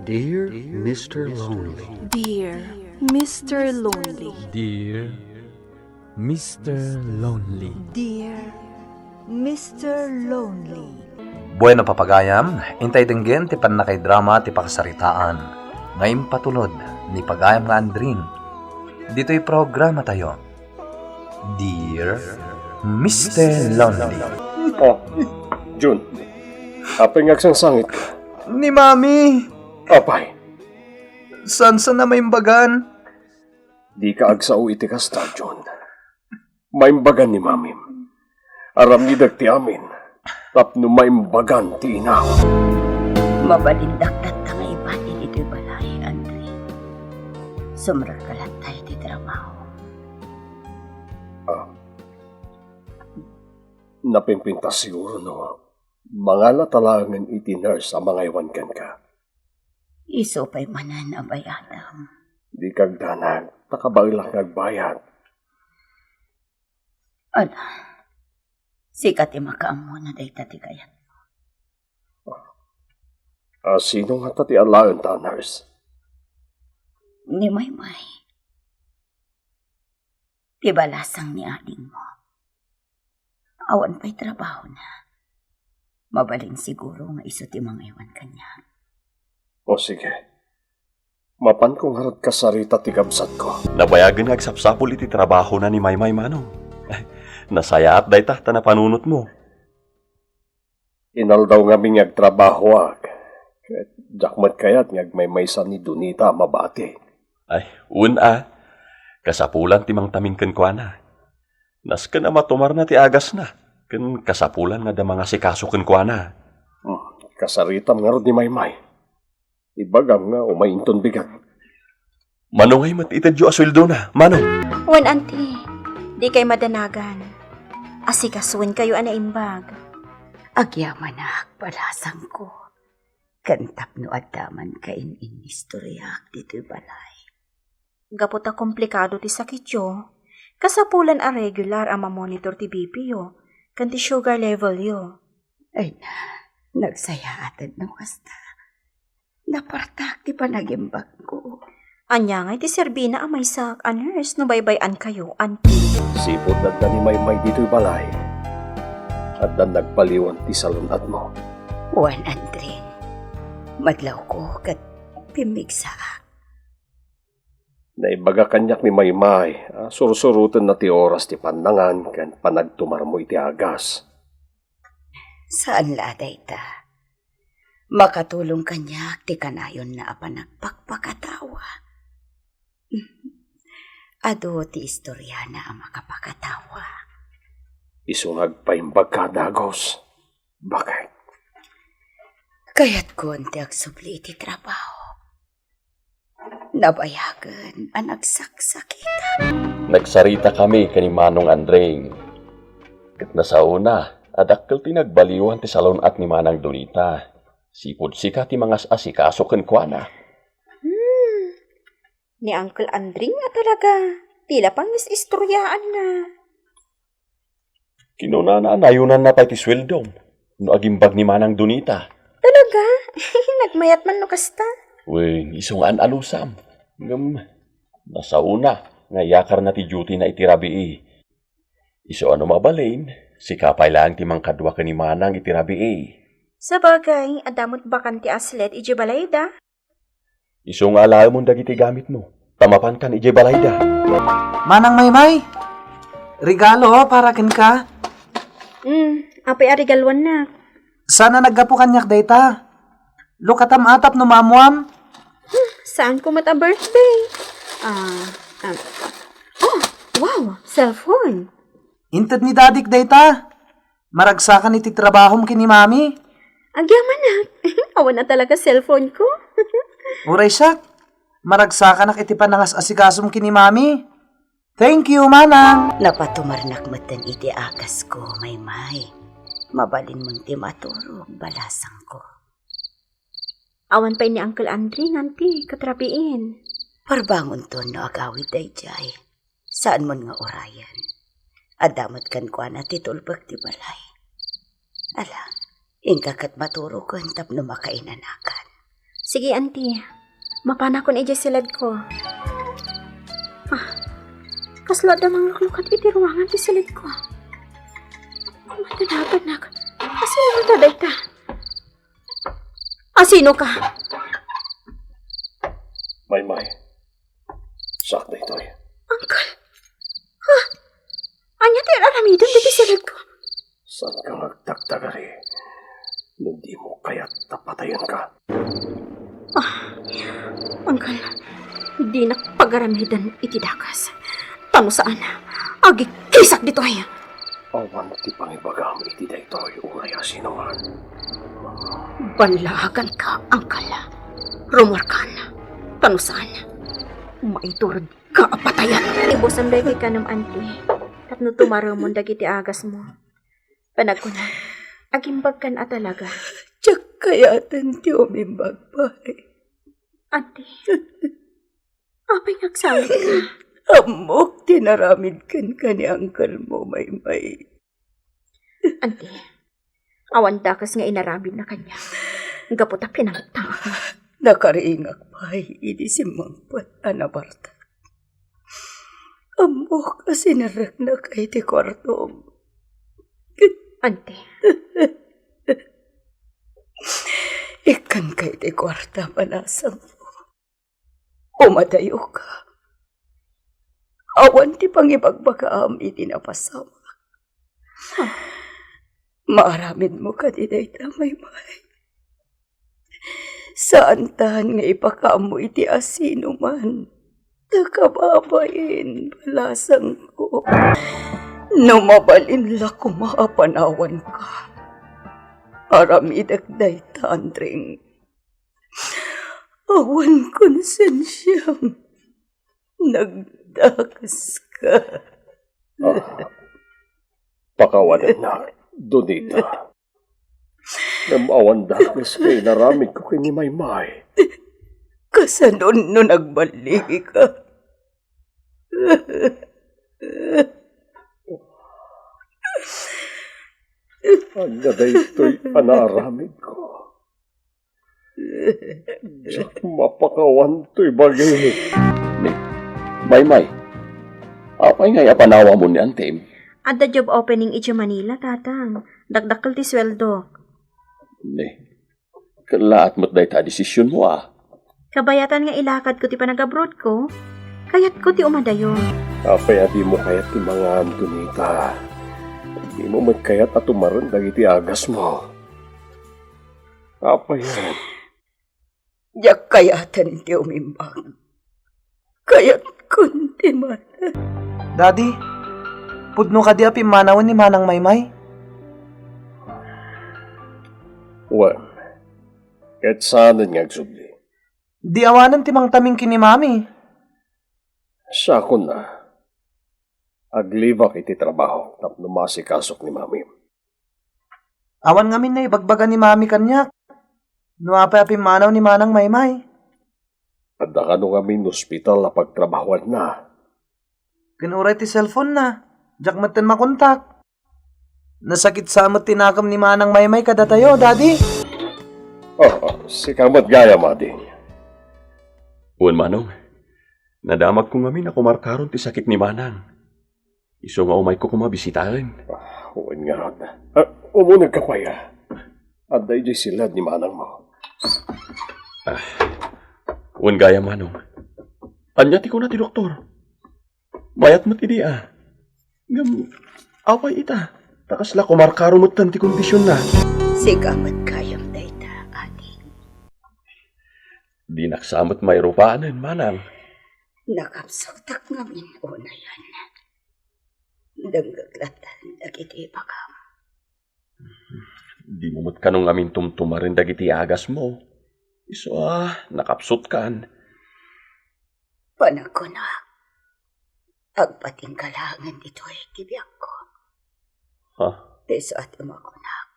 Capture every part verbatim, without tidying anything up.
Dear Mister Lonely. Dear Mister Lonely. Dear Mister Lonely. Dear Mister Lonely. Bueno, papagayam, intay denggen ti pannakaidrama ti pakasaritaan nga impatulod ni pagayam nga Andring ditoy programa tayo, Dear Mister Lonely. Ah, Jun, apay nga agsangsangit ka? Ni Mami! Apay? Saan sa na maimbagan? Di ka agsao iti kasta, Jun. Maimbagan ni Mamim. Aramidek ti amin tapno maimbagan ti inam. Mabalindak tatta nga ibatin iti balay, Andre. Sumrekka latta iti trabaho. Ah. Napimpintas siguro no mangalata laengen iti nurse a mangaywan kenka. Isu pay manen a bay-adam. Di kagdanag, ta kabaelak nga agbayad. Ala, sika ti makaammo na dayta ti kayat. A sino ngata ti alaen ta a nurse? Ni Maymay. Ti balasang ni adingmo. Awan pay trabahona. Mabalin siguro nga isu ti mangaywan kaniak. O sige. Mapanko ngarud kasarita ti kabsatko. Nabayagen nga agsapsapul iti trabahona ni Maymay, Manong. Nasayaat dayta ta napanunotmo. Inaldaw ngamin nga agtrabahoak. Ket diak met kayat nga agmaymaysa ni Donita a mabati. Ay, wen a. Kasapulan ti mangtamin kenkuana. Nasken a matumarna ti agasna, ken kasapulan nga adda mangasikaso kenkuana. Hmm, kasaritam ngarud ni Maymay. Ibagam nga umay inton bigat. Mano ngay met itedyo a sueldona, Manong? Wen, Auntie, dikay madanagan. Asikasuenkayo a naimbag. Agyamanak, balasangko. Ken tapno adda man kainistoriaak ditoy balay. Gapu ta komplikado ti sakityo, kasapulan a regular a mamonitor ti B P yo ken ti sugar level yo. Ay na, nagsayaaten no kasta. Napartak ti panagimbagko. Ania ngay ti serbina a maysaak a nurse no baybay-ankayo, Auntie? Sipud adda ni Maymay ditoy balay, addan nagbaliwan ti salun-atmo. Wen, Andring, madlawko ket pimmigsaak. Naibaga kaniak ni Maymay a sursurotenna ti oras ti pannangan ken panagtumarmo iti agas. Saan la a dayta. Makatulong kaniak ti kanayonna a panagpakpakatawa. Adu ti istoriana a makapakatawa. Isu nga agpaimbagka a dagus. Bakit? Kayatkon ti agsubli iti trabaho. Nabayagen a nagsaksakitan. Nagsaritakami ken ni Manong Andring. Ket nasaona a dakkel ti nagbaliwan ti salun-at ni Manang Donita. Sipud sika ti mangas-asikaso kenkuana. Hmm. Ni Uncle Andring a talaga, ti la pangis-istoryaanna. Kinunana a nayonanna pay ti sueldom no agimbag ni Manang Donita. Talaga? Nagmayat man no kasta? Wen, isu nga an-anusam. Ngem, nasaona nga iyakarna ti duty-na iti rabii. Isu a no mabalin, sika pay laeng ti mangkadua ken ni Manang iti rabii. Sabagay, adda met bakante a sled idiay balayda. Isu nga alaemon dagiti gamitmo, ta mapankan idiay balayda. Manang Maymay, regalo para kenka. Hmm, apay a regaluannak? Saan a naggapu kaniak dayta. Lukatam a tapno maammoam. Hmm, saanko met a birthday. Ah, ah. Oh, wow, cellphone. Inted ni dadik dayta. Maragsakan iti trabahom ken ni Mami. Agyamanak. Awan a talaga cellphone ko. Uray siak, maragsakanak iti panangas-asikasom ken ni Mami. Thank you, Manang. Napatumarnak metten iti akasko, Maymay. Mabalinmon ti maturog, balasangko. Awan pay ni Uncle Andre ngarud ket rabiin. Parbangonton no agawid daydiay. Saanmon nga urayen. Adda met kenkuana ti tulbek ti balay. Ala, inka ket maturoken tapno makainanakan. Sige, Auntie. Mapanakon idiay siledko. Ah, kasla adda nangluklukat iti ruangan ti siledko. Matanagannak. Asino ta dayta? Asino ka? Maymay, siak daytoy. Uncle, ha? Ania ti ar-aramidem ditoy siledko? Saanka nga agdagdagari no dimo kayat a patayenka? Ah, Uncle, dinak pagaramiden iti dakes. Ta no saan, agikisak ditoy. Awan ti pangibagam iti daytoy uray a sinoman. Ballaaganka, Uncle. Rumorkan. Ta no saan, maituredka a patayen. Ibusem dagiti kanem, Auntie, tapno tumaremon dagiti agasmo. Panagkunak, agimbagkan a talaga. Diak kayaten ti umimbag, pay. Auntie, apay nga agsawitka? Ammok ti naramid kenka ni uncle mo, Maymay. Auntie, awan dakes nga inaramidna kaniak. Gapu ta pinangtangko. Nakaringak pay idi simmangpet a nabartak. Ammok a sinerreknaka iti kuartom. Auntie. Ikkanka iti kuarta, panasam. Umadayoka. Awan ti pangibagbagaam iti napasamak. Maaramidmo kadi dayta, Maymay? Saantan nga ipakaammo iti asinoman ta kababain balasangko. No mabalin la koma a panawanka, aramidek dayta, Andring. Awan konsensiam. Nagdakeska. Ah, pakawanennak, Donita. Ngem awan dakes nga inaramidko ken ni Maymay. Kasano no nagballigika? Ania daytoy a naaramidko? Diak mapakawan toy bagi. Ni, Maymay, apay ngay a panawamon ni Antim? Adda job opening idiay Manila, Tatang. Dakdakkel ti sueldok. Ni, kellaat met dayta a desisionmo, a. Kabayatan nga ilakadko ti panagabroadko, kayatko ti umadayo. Apay a dimo kayat ti mangan, Donita? Dimo met kayat a tumaren dagiti agasmo? Apay ngay? Diak kayaten ti umimbag. Kayatkon ti mata. Daddy, pudno kadi a pimmanawen ni Manang Maymay? Wen, ket saanen nga agsubli. Di awanen ti mangtaming ken ni Mami. Sakon a, aglibak iti trabaho tapno maasikasok ni Mami. Awan ngamin naibagbaga ni Mami kaniak no apay a pimmanaw ni Manang Maymay. Adda kano ngamin ospital a pagtrabahoanna. Ken uray ti cellphone-na, diak metten makontak. Nasakit sa met ti nakem ni Manang Maymay kadatayo, Daddy. Oh, oh, sika met gayam, ading. Wen, Manong, nadamagko ngamin a kumarkaron ti sakit ni Manang. Isu nga umayko koma bisitaen. Ah, wen ngarud. Ah, umunegka pay, a. Adda idiay siled ni manangmo. Ah, wen gayam, Manong. Ania ti kuna ti doktor? Mayat met idi, a. Ngem, apay ita? Ta kasla kumarkaro metten ti kondisionna. Sika met gayam dayta, ading. Dinak sa met mairupanen, Manang. Nakapsutak ngamin unayen. Denggek latta dagiti ibagam. Dimo met kano ngamin tumtumaren dagiti agasmo. Isu a nakapsutkan. Panagkunak, agpatingga laengen ditoy ti biagko. Ha? Isu a tumakunak.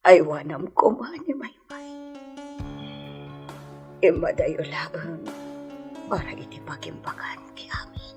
Aywanam koma ni Maymay. Immadayo laeng para iti pagimbagan ti amin.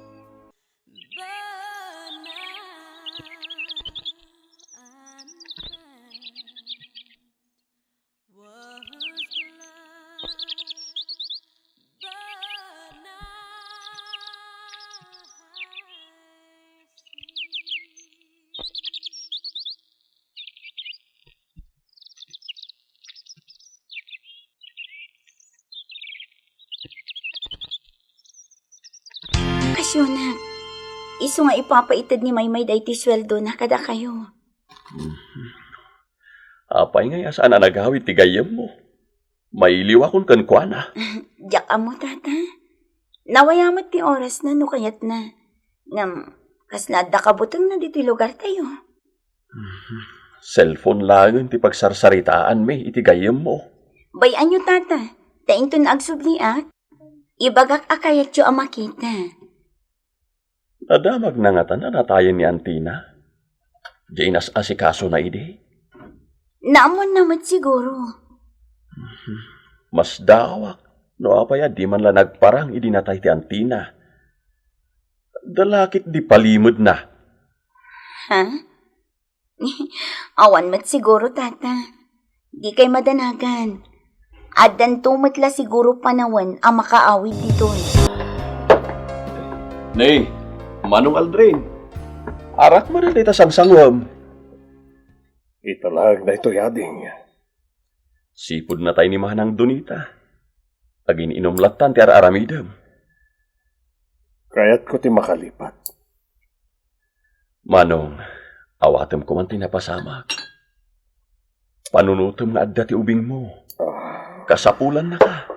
Kasionak, isu nga ipapaited ni Maymay daytoy sueldona kadakayo. Apay ngay a saan a nagawid ti gayyemmo? Mailiwakon kenkuana. Diak ammo, Tata. Nawaya met ti orasna no kayatna. Ngem, kasla adda kabutengna ditoy lugartayo. Cellphone laengen ti pagsarsaritaanmi iti gayyemmo. Bay-anyo, Tata, ta inton agsubliak, ibagak a kayatyo a makita. Nadamagna ngata a natayen ni Antina? Diay nas-asikasona idi? Naammoanna met siguro. Masdaawak no apay a di man la nagparang idi natay ti Antina. Adda la ketdi palimedna. Ha? Awan met siguro, Tata. Dikay madanagan. Addanto met la siguro panawen a makaawid ditoy. Ni, Manong Aldrin, arak manen dayta sangsanguem. Ita laeng daytoy, ading. Sipud natay ni Manang Donita. Agin-inom lattan ti ar-aramidem. Kayatko ti makalipat. Manong, awatem koman ti napasamak. Panunotem nga adda ti ubingmo. Ah. Kasapulannaka.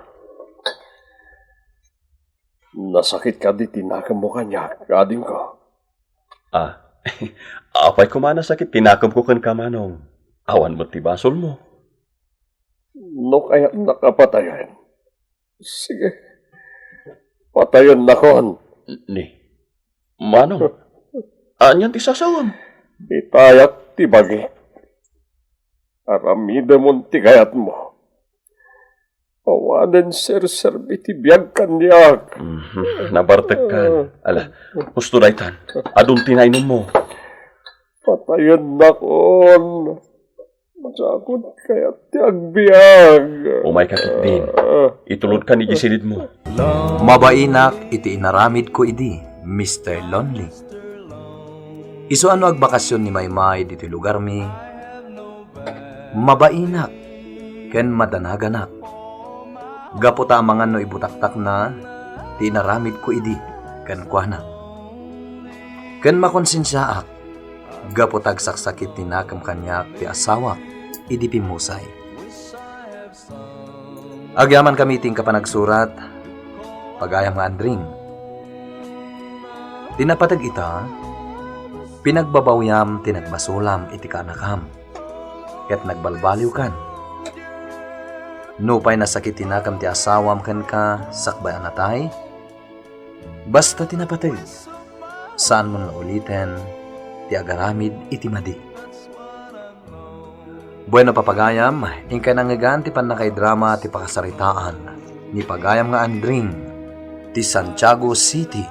Nasakit kadi ti nakemmo kaniak, adingko? Ah, apay koma a nasakit ti nakemko kenka, Manong? Awan met ti basolmo. No kayatnak a patayen, sige, patayennakon. Ni, Manong, anian ti sasawem? Itayak ti bagik. Aramidemon ti kayatmo. Awanen serserbi ti biag kaniak. Mhm, nabartekkan. Ala, husto daytan. Adun ti nainummo. Patayennakon. Diakon kayat ti agbiag. Umayka ketdin. Itulodka ni gisilidmo. Mabainak iti inaramidko idi, Mister Lonely. Isu a no agbakasyon ni Maymay ditoy lugarmi, mabainak ken madanaganak. Gapu ta amangan no ibutaktakna ti inaramidko idi kenkuana. Ken makonsensiaak gapu ta agsaksakit ti nakem kaniak ti asawak idi pimmusay. Agyamankami iti inka panagsurat, pagayam nga Andring. Ti napateg ita, pinagbabawyam ti nagbasolam iti kaanakam, ket nagbalbaliwkan. Nupay nasakit ti nakem ti asawam kenka sakbay a natay, basta ti napateg, saanmon nga uliten ti agaramid iti madi. Bueno, papagayam, inkay nangngegan ti pannakaidrama ti pakasaritaan ni pagayam nga Andring ti Santiago City.